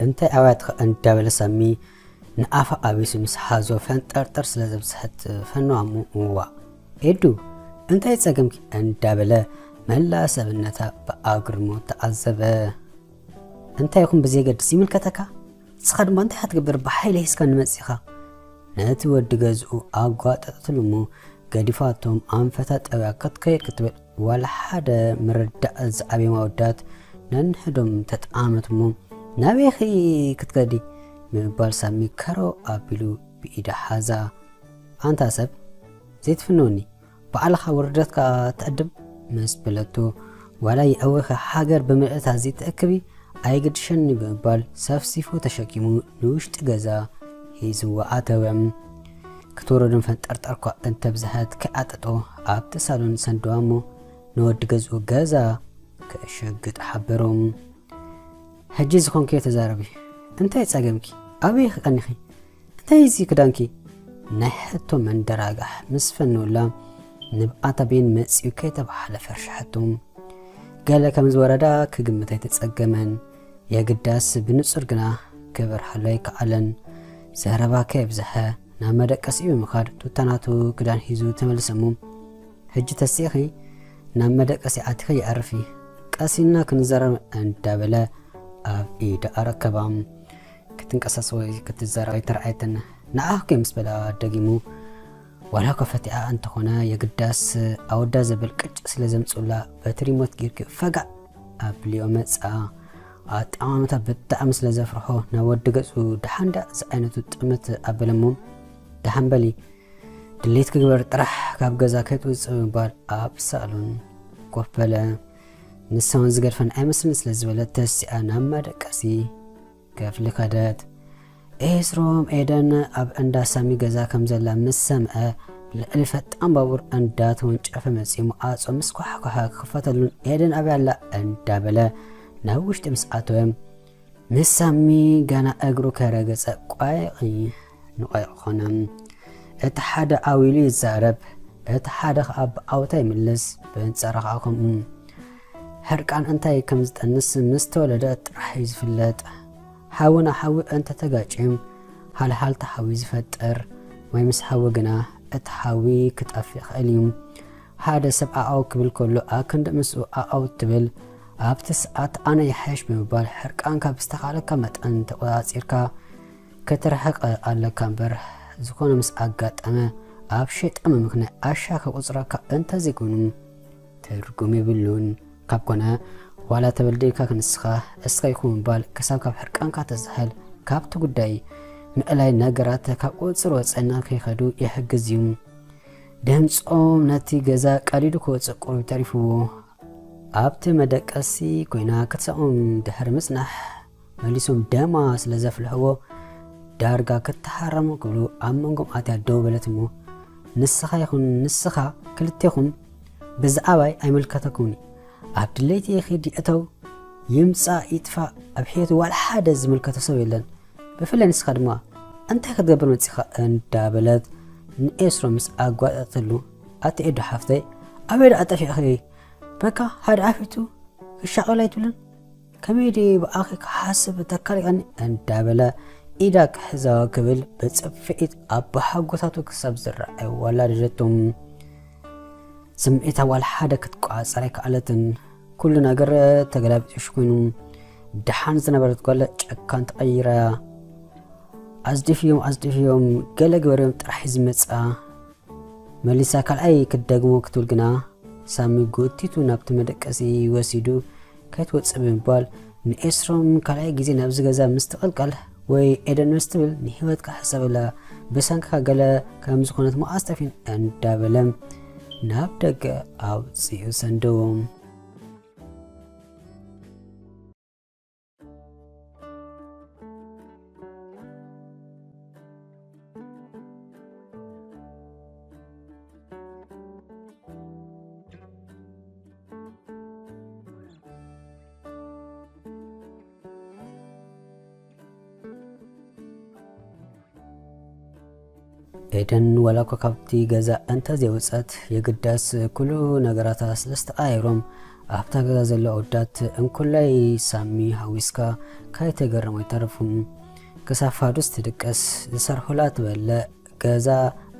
እንታይ ኣብያትኻ እንዳበለ ሳሚ ንኣፋ ኣቢሱ ምስ ሓዞ ፈንጠርጠር ስለ ዘብዝሐት ፈነዋ እሞ፣ እዋ ኤዱ እንታይ ጸገምኪ እንዳበለ መላ ሰብነታ ብኣግርሞ ተዓዘበ። እንታይ ይኹን ብዘየገድስ ይምልከተካ? ንስኻ ድማ እንታይ ክትገብር ብሓይሊ ሒዝካ ንመጺኻ? ነቲ ወዲ ገዝኡ ኣጓጠጠትሉ እሞ ገዲፋቶም ኣንፈታ ጠውያ ክትከይድ ክትብል ዋላ ሓደ ምርዳእ ዝዓብዮም ኣወዳት ነንሕዶም ተጠዓመት እሞ ናበይኺ ክትከዲ ብምባል ሳሚ ከረው ኣቢሉ ብኢዳ ሓዛ። ኣንታ ሰብ ዘይትፍንወኒ ባዕልኻ ውርደትካ ትዕድም ምስ በለቶ ዋላ የእወኸ ሃገር ብምልእታ ዘይትእክቢ ኣይግድሸኒ ብምባል ሰፍሲፉ ተሸኪሙ ንውሽጢ ገዛ ሒዝዋ ኣተወ። ክትወርድን ፈንጠርጠርኳ እንተብዝሐት ከይዓጠጦ ኣብቲ ሳሎን ሰንደዋ እሞ ንወዲ ገዝኡ ገዛ ከሸግጥ ሓበሮም። ሕጂ ዝኾንክዮ ተዛረቢ። እንታይ ጸገምኪ? ኣበይ ክቐኒኺ? እንታይ እዚ ክዳንኪ? ናይ ሕቶ መንደራጋሕ ምስ ፈነውላ ንብኣታ ቤን መጺኡ ከይተባህለ ፈርሻሓቶም። ገለ ከም ዝወረዳ ክግምት ኣይተጸገመን። የግዳስ ብንጹር ግና ክበርሃሉ ኣይከኣለን። ዘረባ ከየብዝሐ ናብ መደቀሲኡ ብምኻድ ቱታ ናቱ ክዳን ሒዙ ተመልሰ እሞ ሕጂ ተሲእኺ ናብ መደቀሲ ኣቲኺ ይኣርፊ ቀሲና ክንዘረብ እንዳበለ ኣብ ኢዳ ኣረከባ። ክትንቀሳስ ወይ ክትዘረብ ኣይተረኣየትን። ንዓኺ ምስ በላ ደጊሙ ዋላ እኳ ፈቲኣ እንተኾነ የግዳስ ኣወዳ ዘብል ቅጭ ስለ ዘምጽኡላ በቲ ሪሞት ጌርኪ ፈጋዕ ኣብልዮ መጻ። ኣጠማምታ ብጣዕሚ ስለ ዘፍርሖ ናብ ወዲ ገጹ ደሓንዳ ዝዓይነቱ ጥምት ኣበለሞ። ደሓን በሊ ድሌት ክግበር ጥራሕ ካብ ገዛ ከይትውጽእ ብምባል ኣብ ሳሎን ኮፍ በለ። ንሳውን ዝገድፈን ኣይመስልን ስለ ዝበለት ተሲኣ ናብ መደቀሲ ክፍሊ ከደት። ኤስሮም ኤደን ኣብ እንዳ ሳሚ ገዛ ከም ዘላ ምስ ሰምዐ ልዕሊ ፈጣን ባቡር እንዳ ተወንጨፈ መጺኡ መዓጾ ምስ ኳሕኳሐ ክኽፈተሉን ኤደን ኣበይ ኣላ እንዳበለ ናብ ውሽጢ ምስ ኣተወ ምስ ሳሚ ገና እግሩ ከረገጸ ቋይቒ ንቋይቕ ኾነ። እቲ ሓደ ዓው ኢሉ ይዛረብ፣ እቲ ሓደ ኸኣ ብዓውታ ይምልስ። ብኣንጻሩ ኸኣ ከምኡ። ሕርቃን እንታይ ከም ዝጠንስ ምስ ተወለደ ጥራሕ እዩ ዝፍለጥ። ሓዊ ንሓዊ እንተ ተጋጭዮም ሃልሃልታ ሓዊ ዝፈጥር ወይ ምስ ሓዊ ግና እቲ ሓዊ ክጠፍእ ይኽእል እዩ። ሓደ ሰብ ዓዓው ክብል ከሎ ኣክንዲ ምስኡ ዓዓው ትብል። ኣብቲ ሰዓት ኣነ ይሓይሽ ብምባል ሕርቃንካ ብዝተኻእለካ መጠን ተቖጻጺርካ ክትርሕቕ ኣለካ እምበር፣ ዝኾነ ምስ ኣጋጠመ ኣብ ሸይጣን ምምኽናይ ኣሻ ከቑጽረካ እንተዘይኮይኑ ትርጉም የብሉን። ካብ ኮነ ዋላ ተበልዲልካ ክንስኻ እስኻ ይኹን ምባል ክሳብ ካብ ሕርቃንካ ተዝሕል ካብቲ ጉዳይ ምእላይ ነገራት ካብ ቁጽጽር ወጻኢ ከይኸዱ ይሕግዝ እዩ። ድምጾም ነቲ ገዛ ቀዲዱ ክወጽእ ቁሩብ ተሪፍዎ። ኣብቲ መደቀሲ ኮይና ክትሰምዖም ድሕሪ ምጽናሕ መሊሶም ደማ ስለ ዘፍልሕዎ ዳርጋ ክተሃረሙ ክብሉ ኣብ መንጎም ኣትያ ደው በለት እሞ ንስኻ ይኹን ንስኻ ክልቴኹም ብዛዕባይ ኣይምልከተኩምኒ። ኣብ ድሌተይ ይኺድ ይእተው ይምጻእ ይጥፋእ ኣብ ሕይወት ዋላ ሓደ ዝምልከቶ ሰብ የለን። ብፍላይ ንስኻ ድማ እንታይ ክትገብር መጺኻ እንዳበለት ንኤስሮ ምስ ኣጓጠጠሉ ኣቲ ኤዶ ሓፍተይ ኣበይ ደኣ ጠፊእኺ? በቃ ሓደ ኣፊቱ ክሻቐል ኣይትብልን? ከመይ ድየ ብኣኺ ክሓስብ ተካሊኣኒ እንዳበለ ኢዳ ክሕዛ ክብል ብጽፍዒት ኣበሃጎታቱ ክሳብ ዝረኣይ ዋላ ደደቶም። ስምዒታ ዋላ ሓደ ክትቋጸር ኣይከኣለትን። ኩሉ ነገር ተገላቢጦሽ ኮይኑ ደሓን ዝነበረት ጓል ጨካን ተቐይራ። ኣጽዲፍዮም ኣጽዲፍዮም ገለ ግበርዮም ጥራሕ እዩ ዝመጻ። መሊሳ ካልኣይ ክትደግሞ ክትብል ግና ሳሚ ጎቲቱ ናብቲ መደቀሲ ወሲዱ ከይትወጽእ ብምባል ንኤስሮም ካልኣይ ግዜ ናብዚ ገዛ ምስ ትቕልቀል ወይ ኤደን ምስ ትብል ንህይወትካ ሕሰበላ ብሰንክኻ ገለ ከም ዝኾነት መዓስ ጠፊን እንዳበለ ናብ ደገ ኣውጺኡ ሰንደዎም። ኤደን ዋላ እኳ ካብቲ ገዛ እንተ ዘይወጸት የግዳስ ኩሉ ነገራታ ስለ ዝተቐያየሮም ኣብታ ገዛ ዘለዉ ኣወዳት እንኮላይ ሳሚ ሃዊስካ ካይተገረሙ ኣይተረፉን። ክሳብ ፋዱስ ትድቅስ፣ ዝሰርሑላ ትበልዕ፣ ገዛ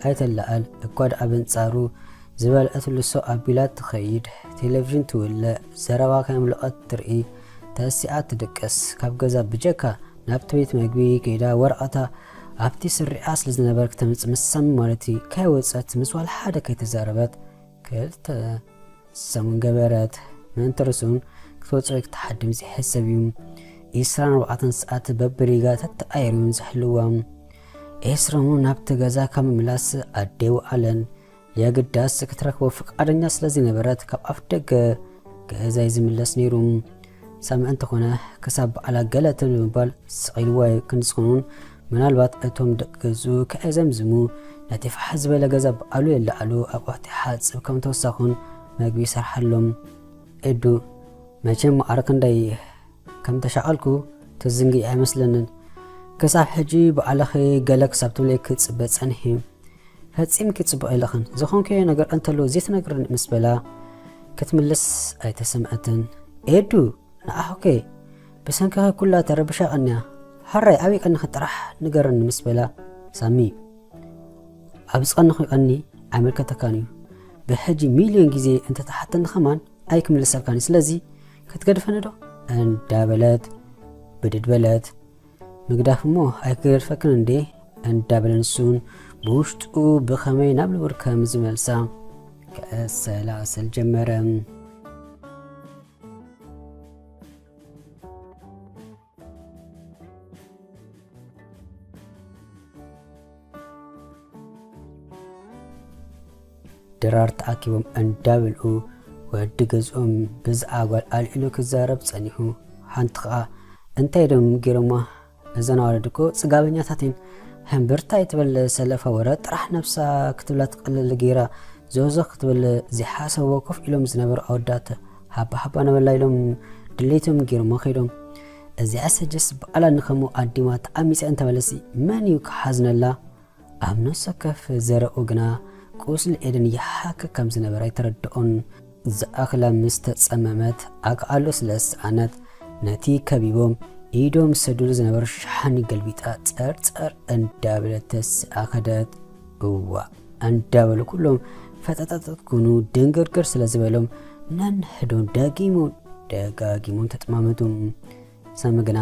ኣይተላዕል፣ እኳ ደኣ በንጻሩ ዝበልዐትሉ ሰው ኣቢላ ትኸይድ፣ ቴሌቪዥን ትውልዕ፣ ዘረባ ከየምለቐት ትርኢ፣ ተሲኣ ትድቅስ፣ ካብ ገዛ ብጀካ ናብቲ ቤት መግቢ ከይዳ ወረቐታ ኣብቲ ስሪዓ ስለ ዝነበረ ክተምጽእ ምስ ሳሚ ማለት እዩ፣ ከይወጸት ምስ ዋላ ሓደ ከይተዛረበት ክልተ ሰሙን ገበረት። ምእንቲ ርእሱን ክትወጽኦ ክትሓድም ዘይሕሰብ እዩ። ዒስራን ኣርባዕተን ሰዓት በብሪጋ ተተቓየሩ እዮም ዘሕልዎም። ኤስሮም ናብቲ ገዛ ካብ ምምላስ ኣዴ ወኣለን የግዳስ ክትረክቦ ፍቃደኛ ስለ ዘይነበረት ካብ ኣፍ ደገ ገዛ እዩ ዝምለስ ነይሩ። ሳሚ እንተኾነ ክሳብ በዓላ ገለ ትብል ብምባል ስቕ ኢልዋ እዩ። ክንዲ ዝኾኑን ምናልባት እቶም ደቂ ገዝኡ ከየዘምዝሙ ነቲ ፋሕ ዝበለ ገዛ በዓሉ የለዓሉ ኣቑሑት ይሓጽብ ከም ተወሳኹን መግቢ ይሰርሓሎም። ኤዱ መቸም ማዕረ ክንደይ ከም ተሻቐልኩ ትዝንግዒ ኣይመስለንን። ክሳብ ሕጂ በዓልኺ ገለ ክሳብ ትብለይ ክጽበ ጸኒሐ። ፈጺምኪ ጽቡቕ የለኽን። ዝኾንክዮ ነገር እንተሎ ዘይትነግርኒ ምስ በላ ክትምልስ ኣይተሰምዐትን። ኤዱ ንዓኹከ ብሰንክኺ ኩላ ተረብሻ ቀንያ። ሕራይ ኣበይ ቀኒኺ ጥራሕ ንገርኒ ምስ በላ ሳሚ ኣብ ዝቐንኹ ቀኒ ኣይምልከተካን እዩ። ብሕጂ ሚልዮን ግዜ እንተተሓተኒ ከማን ኣይክምልሰልካን እዩ። ስለዚ ክትገድፈኒ ዶ እንዳበለት ብድድ በለት። ምግዳፍ እሞ ኣይክገድፈክን እንዴ እንዳበለ ንሱን ብውሽጡ ብኸመይ ናብ ንቡር ከም ዝመልሳ ከሰላስል ጀመረ። ድራር ተኣኪቦም እንዳበልዑ ወዲ ገዝኦም ብዛዕባ ጓል ኣልዒሉ ክዛረብ ጸኒሑ። ሓንቲ ኸኣ እንታይ ደም ገይሮማ እዘን ኣዋልድ እኮ ጽጋበኛታት እየን። ሕምብርታ ኣይትበል ሰለፋ ወረ ጥራሕ ነብሳ ክትብላ ትቐልል ገይራ ዞዞ ክትብል ዘይሓሰብዎ ኮፍ ኢሎም ዝነበሩ ኣወዳት ሃባ ሃባ ነበላ ኢሎም ድሌቶም ገይሮም ከይዶም። እዚኣ ሰጀስ በዓላ ንኸምኡ ኣዲማ ተኣሚሳ እንተበለሲ መን እዩ ክሓዝነላ? ኣብ ነፍሲ ወከፍ ዘረኡ ግና ቁስሊ ኤደን ይሓክክ ከም ዝነበረ ኣይተረድኦን። ዝኣኽላ ምስ ተጸመመት ኣግኣሎ ስለ ዝሰኣነት ነቲ ከቢቦም ኢዶም ዝሰድሉ ዝነበሩ ሸሓኒ ገልቢጣ ጸርጸር እንዳበለት ተስኣ ከደት። እዋእ እንዳበሉ ኩሎም ፈጠጠጠጥ ኩኑ ድንግርግር ስለ ዝበሎም ነንሕዶም ደጊሞም ደጋጊሞም ተጠማመቱ። ሳሚ ግና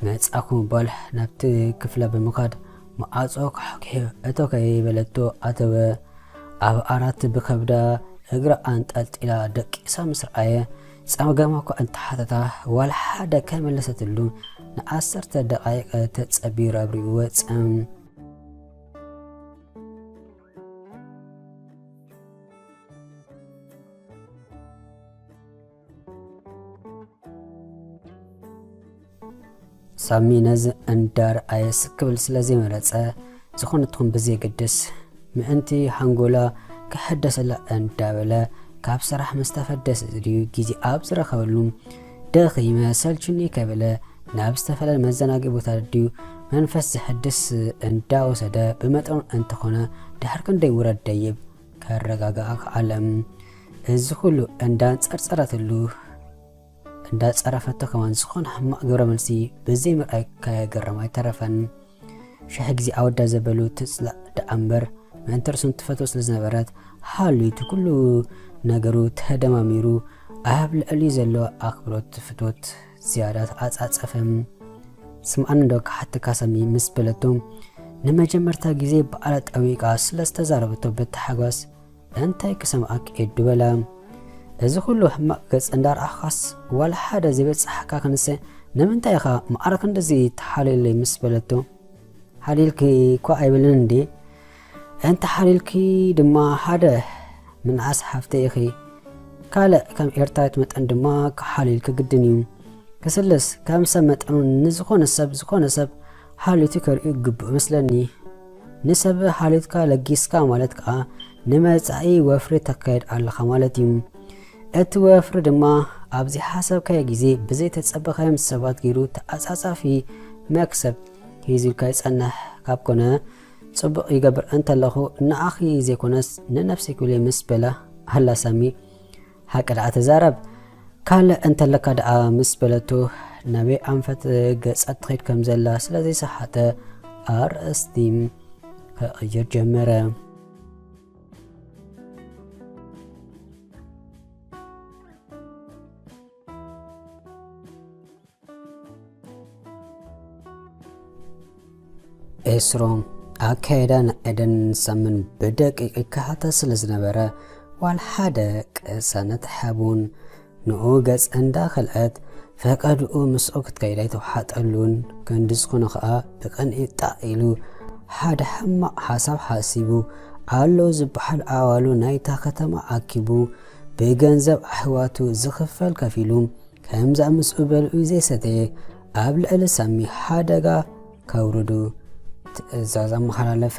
መጻኹ ምባል ናብቲ ክፍላ ብምኻድ መዓጾ ከሕኪሑ እቶ ከይበለቶ ኣተወ። ኣብ ዓራት ብኸብዳ እግራ ኣንጠልጢላ ደቂሳ ምስ ረኣየ ጸገማ እኳ እንተሓተታ ዋላ ሓደ ከይመለሰትሉ ንዓሰርተ ደቓይቕ ተጸቢሩ ኣብሪኡ ወጸ። ሳሚ ነዚ እንዳረኣየ ስክ ክብል ስለ ዘይመረጸ ዝኾነ ትኹን ብዘየገድስ ምእንቲ ሓንጎላ ክሕደሰላ እንዳበለ ካብ ስራሕ ምስ ተፈደሰ ድዩ ግዜ ኣብ ዝረኸበሉ ደኺመ ሰልችኒ ከይበለ ናብ ዝተፈላለየ መዘናግዒ ቦታ ድዩ መንፈስ ዘሕድስ እንዳወሰደ ብመጠኑ እንተኾነ ድሕሪ ክንደይ ውረድ ደይብ ከረጋግኣ ከኣለ። እዚ ኩሉ እንዳንጸርጸረትሉ እንዳጸረፈቶ ከማን ዝኾነ ሕማቕ ግብረ መልሲ ብዘይ ምርኣይ ከየገረማ ኣይተረፈን። ሽሕ ግዜ ኣወዳ ዘበሉ ትጽላእ ደኣ እምበር ምእንቲ ርእሱን ትፈትዎ ስለ ዝነበረት ሃልዩ እቲ ኩሉ ነገሩ ተደማሚሩ ኣብ ልዕሊ ዘሎ ኣኽብሮት ፍትወት ዝያዳ ተዓጻጸፈ። ስምዓኒ ዶ ክሓተካ ሳሚ ምስ በለቶ ንመጀመርታ ግዜ በዓላ ጠዊቃ ስለ ዝተዛረበቶ ብታሓጓስ እንታይ ክሰምዓኪ ኤዱ በላ። እዚ ኩሉ ሕማቕ ገጽ እንዳረኣኻስ ዋላ ሓደ ዘይበጽሓካ ክንሰ ንምንታይ ኢኻ ማዕረ ክንድዚ ተሓልየለይ ምስ በለቶ ሓልይልኪ እኳ ኣይብልን እንዴ እንተ ሓልይልኪ ድማ ሓደ ምንዓስ ሓፍተይ ኢኺ ካልእ ከም ኤርትራዊት መጠን ድማ ክሓልይልኪ ግድን እዩ። ክስልስ ከም ሰብ መጠኑ ንዝኾነ ሰብ ዝኾነ ሰብ ሓልዮቱ ከርእዩ ግቡእ መስለኒ። ንሰብ ሓልዮትካ ለጊስካ ማለት ከኣ ንመጻኢ ወፍሪ ተካይድ ኣለኻ ማለት እዩ። እቲ ወፍሪ ድማ ኣብ ዘይሓሰብካዮ ግዜ ብዘይተጸበኻዮም ሰባት ገይሩ ተዓጻጻፊ መክሰብ ሒዙልካ ይጸንሕ ካብ ኮነ ጽቡቕ ይገብር እንተለኹ ንኣኺ ዘይኮነስ ንነፍሰይ ክብል እየ ምስ በላ ኣላ ሳሚ። ሓቂ ደኣ ተዛረብ ካልእ እንተለካ ደኣ ምስ በለቶ፣ ናበይ ኣንፈት ገጻ ትኸይድ ከም ዘላ ስለ ዘይሰሓተ፣ ኣርእስቲ ክቕይር ጀመረ። ኤስሮ፣ ኣካየዳ ናይ ኤደን ሳምን ብደቂቕ ይከታተል ስለ ዝነበረ፣ ዋላ ሓደ ቅሳነት ኣይሃቦን። ንኡ ገጽ እንዳኸልአት፣ ፈቐድኡ ምስኡ ክትከይድ ኣይተዋሓጠሉን። ክንዲ ዝኾነ ኸኣ ብቕንኢ ጣቕ ኢሉ ሓደ ሕማቕ ሓሳብ ሓሲቡ። ኣሎ ዝበሃል ኣባሉ ናይታ ከተማ ኣኪቡ፣ ብገንዘብ ኣሕዋቱ ዝኽፈል ከፊሉ፣ ከምዛ ምስኡ በልዑ ዘይሰተየ ኣብ ልዕሊ ሳሚ ሓደጋ ከውርዱ ትእዛዝ ኣመሓላለፈ።